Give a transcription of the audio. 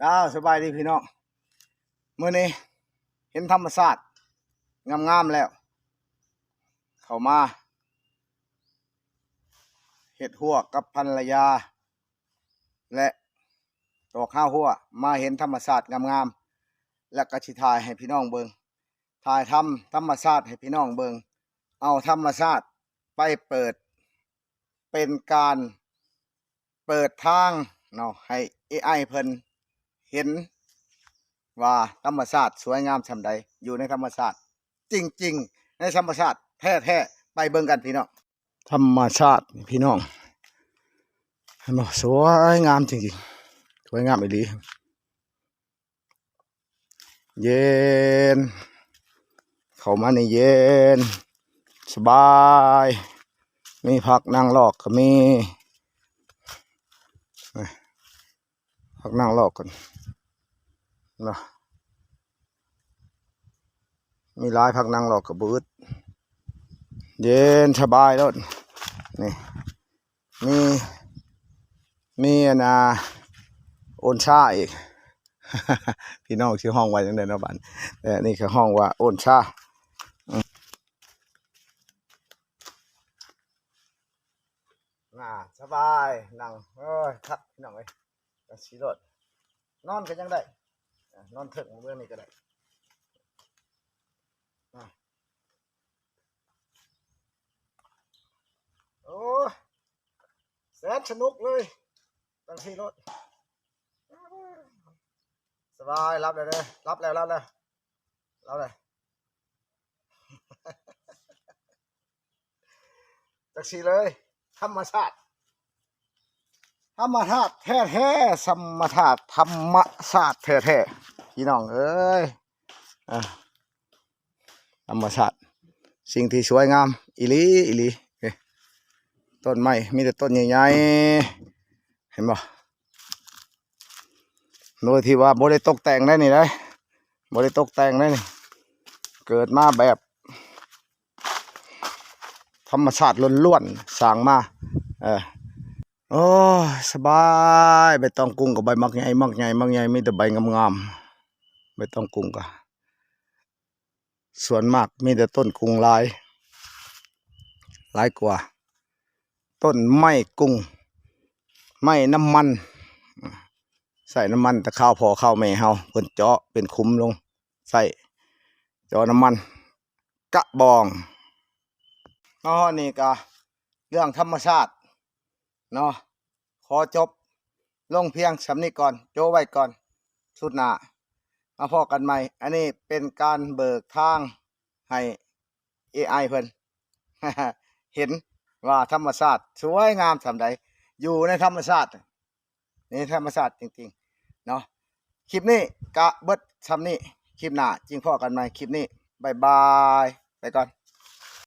ອ້າວ ສະບາຍດີພີ່ນ້ອງ ມື້ນີ້ເຫັນທຳມະຊາດງາມໆແລ້ວ ເຂົ້າມາເຮັດຮົ້ວກັບພັນລະຍາ ແລະ ຕອກຮາວຮົ້ວ ມາເຫັນທຳມະຊາດງາມໆ ແລ້ວກໍຊິຖ່າຍໃຫ້ພີ່ນ້ອງເບິ່ງ ຖ່າຍທຳທຳມະຊາດໃຫ້ພີ່ນ້ອງເບິ່ງ ເອົາທຳມະຊາດໄປເປີດ ເປັນການເປີດທາງເນາະ ໃຫ້ເອໄອເພິ່ນເຫັນວ່າທຳມະຊາດສວຍງາມສ່ຳໃດ ຢູ່ໃນທຳມະຊາດຈິງໆ ໃນທຳມະຊາດແທ້ໆ ໄປເບິ່ງກັນພີ່ນ້ອງ. ທຳມະຊາດພີ່ນ້ອງ ເຫັນບໍ່? ສວຍງາມຈິງໆ ສວຍງາມອີ່ຫຼີ. ເຢັນ ເຂົ້າມານີ້ເຢັນສະບາຍ ມີຜັກນາງລອກກໍມີ ນີ້ ຜັກນາງລອກກໍເນາະ ມີຫຼາຍ ຜັກນາງລອກກໍບໍ່ອຶດ ເຢັນສະບາຍໂລດ ນີ້ ມີ ມີອັນນ່າ ໂອນຊາອີກ ພີ່ນ້ອງຊິຮ້ອງວ່າຈັ່ງໃດເນາະບາດນີ້ ແຕ່ນີ້ກໍຮ້ອງວ່າໂອນຊາ ອືມ ອ່າ ສະບາຍ ນັ່ງ ໂອ້ຍ ຄັກພີ່ນ້ອງເອີຍ ຈັ່ງຊີ້ໂລດ ນອນກໍຍັງໄດ້ ອ່າ ນອນເທິງເບື້ອງນີ້ກໍໄດ້ ອ່າ ໂອ້ຍ ແສນສະໜຸກເລີຍ ຈັ່ງຊີ້ໂລດ ສະບາຍ ຫຼັບແລ້ວເດີ ຫຼັບແລ້ວ ຫຼັບແລ້ວ ຫຼັບແລ້ວ ຈັ່ງຊີ້ເລີຍ ທຳມະຊາດ ທຳມະຊາດແທ້ໆ ທຳມະຊາດ ທຳມະຊາດແທ້ໆ ພີ່ນ້ອງເອີຍ ອ່າ ທຳມະຊາດ ສິ່ງທີ່ສວຍງາມອີ່ຫຼີ ອີ່ຫຼີ ເອີ ຕົ້ນໄມ້ມີແຕ່ຕົ້ນໃຫຍ່ໆ ເຫັນບໍ່? ໂດຍທີ່ວ່າບໍ່ໄດ້ຕົກແຕ່ງໄດ໋ນີ້ເດ້ ບໍ່ໄດ້ຕົກແຕ່ງໄດ໋ນີ້ ເກີດມາແບບທຳມະຊາດລ້ວນໆ ສ້າງມາ ເອີ ໂອ້ຍ ສະບາຍ ໃບຕອງກຸງກໍໃບໝາກໃຫຍ່ ໝາກໃຫຍ່ ໝາກໃຫຍ່ ມີແຕ່ໃບງາມໆ ໃບຕອງກຸງກໍ ສ່ວນມາກມີແຕ່ຕົ້ນກຸງຫຼາຍ ຫຼາຍກວ່າ ຕົ້ນໄມ້ກຸງ ໄມ້ນ້ຳມັນ ໃຊ້ນ້ຳມັນແຕ່ຄາວພໍ່ຄາວແມ່ເຮົາ ເພິ່ນເຈາະເປັນຂຸມລົງ ໃຊ້ເຈາະນ້ຳມັນ ກະບອງ ມາຮອດນີ້ກະເລື່ອງທຳມະຊາດເນາະ ຂໍຈົບລົງພຽງສ່ຳນີ້ກ່ອນ ໂຈະໄວ້ກ່ອນ ຊຸດໜ້າມາພໍ້ກັນໃໝ່ ອັນນີ້ເປັນການເບີກທາງໃຫ້ເອໄອເພິ່ນ ເຫັນວ່າທຳມະຊາດສວຍງາມສ່ຳໃດ ຢູ່ໃນທຳມະຊາດ ໃນທຳມະຊາດຈິງໆເນາະ ຄລິບນີ້ກະເບິດສ່ຳນີ້ ຄລິບໜ້າຈຶ່ງພໍ້ກັນໃໝ່ ຄລິບນີ້ບາຍບາຍ ໄປກ່ອນ.